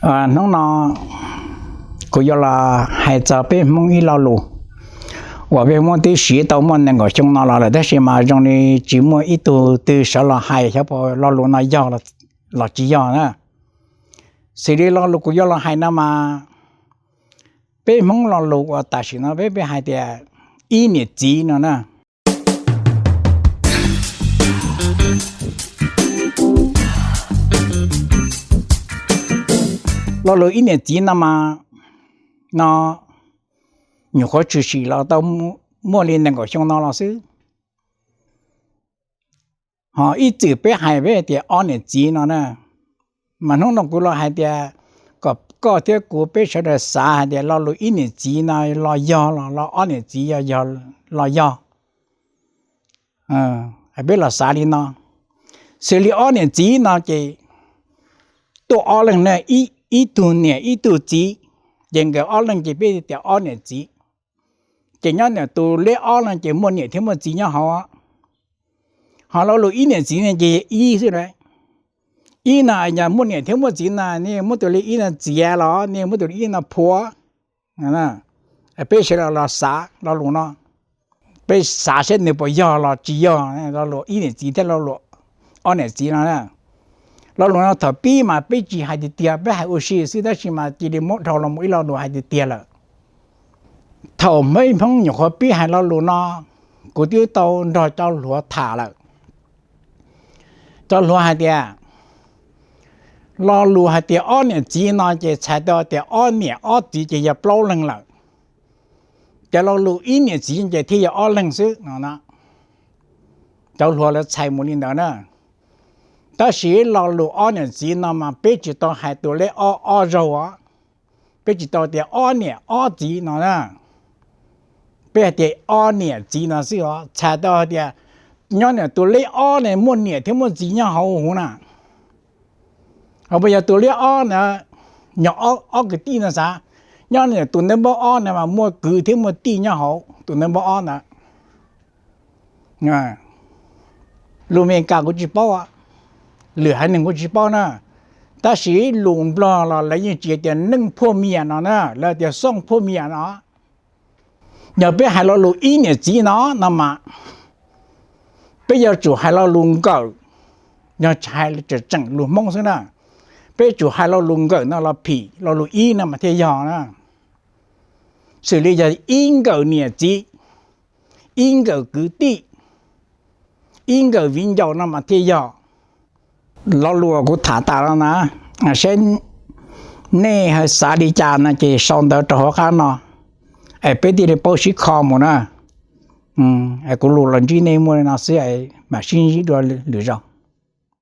Hnub no kuv yuav los hais txog peb Hmoob ib lo lus uas peb Hmoob twb siv tau muaj nees nkaum xyoo no los lawm, tab sis mas zoo li tsis muaj ib tug twg sawv los hais xyov puas lo lus no yog los tsis yog na. Xws li lo lus kuv yuav los hais no mas, peb Hmoob lo lus uas tam sim no peb peb hais tias ib niam txiv no na. Lo lus ib niam txiv no mas, no nyuam qhuav tshwm sim los tau muaj li nees nkaum xyoo no los xwb. Ho ib txwm peb hais peb tias ob niam txiv no na, mas hnub no kuv los hais tias kom koj thiab kuv peb sawv daws xav hais tias lo lus ib niam txiv no los yog los ob niam txiv los yog. Peb los xav li no, xws li ob niam txiv no ces tuaj ob leeg na, ib tug niam ib tug txiv, ces nkawd ob leeg ces peb tias ob niam txiv. Ces nyob ntawm tus leb ob no ces muaj niam thiab muaj txiv nyob hauv. Ho lo lus ib niam txiv no ces ib xwb. Ib no yog muaj niam thiab muaj txiv no, nej muab tus li ib no txiav los nej muab tus li ib no phua. Peb sawv daws los xav lo lus no, peb xav saib nws puas yog los tsis yog lo lus ib niam txiv thiab lo lus ob niam txiv no. Lo lus no thaum pib mas peb tsis hais tiag tiag, peb hais ua si xwb, tab sis mas cia li muab dhau los mus ib lo lus hais tiag tiag lawm. Thaum peb Hmoob nyuam qhuav pib hais lo lus no, kuv twb tau nrog cov hluas tham lawm. Cov hluas hais tias, lo lus hais tias ob niam txiv no ces txhais tau tias ob niam ob txiv ces yog plaub leeg lawm. Ces lo lus ib niam txiv ces thiaj yog ob leeg xwb no. Cov hluas lawv txhais mus li ntawd na. Tab sis lo lus ob niam txiv no mas peb tsis tau hais tus leb ob ob zaug os. Peb tsis tau tias ob niam ob txiv no na. Peb hais tias ob niam txiv no xwb os, txhais tau hais tias nyob ntawm tus leb ob ne muaj niam thiab muaj txiv nyob hauv huv na. Ho puas yog tus leb ob na, yog ob kwv tij no xav, nyob ntawm tus ntaub npawb ob na mas muaj kwv thiab muaj tij nyob hauv tus ntaub npawb ob ntawd. Lus Amelikas kuv tsis paub, lwm haiv neeg kuv tsis paub na, tab sis lus Nplog los lawv yeej tsis tias neej phuaj mias no na, lawv tias xooj phuaj mias no. Yog peb hais lo lus ib niam txiv no no mas, peb yuav tsum hais lo lus nkawm, yog tsis hais tseem tseem lus Hmoob xwb na, peb tsum hais lo lus nkawm no los phim lo lus ib no mas thiaj yog na. Xws li yog ib nkawm niam txiv, ib nkawm kwv tij, ib nkawm viv ncaus no mas thiaj yog. Lo lus kuv tham tas no na, saib nej ho xav li cas no ces sau ntawv rau hauv qab no, es peb thiaj li paub sib kho mus na. Kuv lus los ntsib nej muaj li no xwb, mam sib ntsib dua lwm zaus.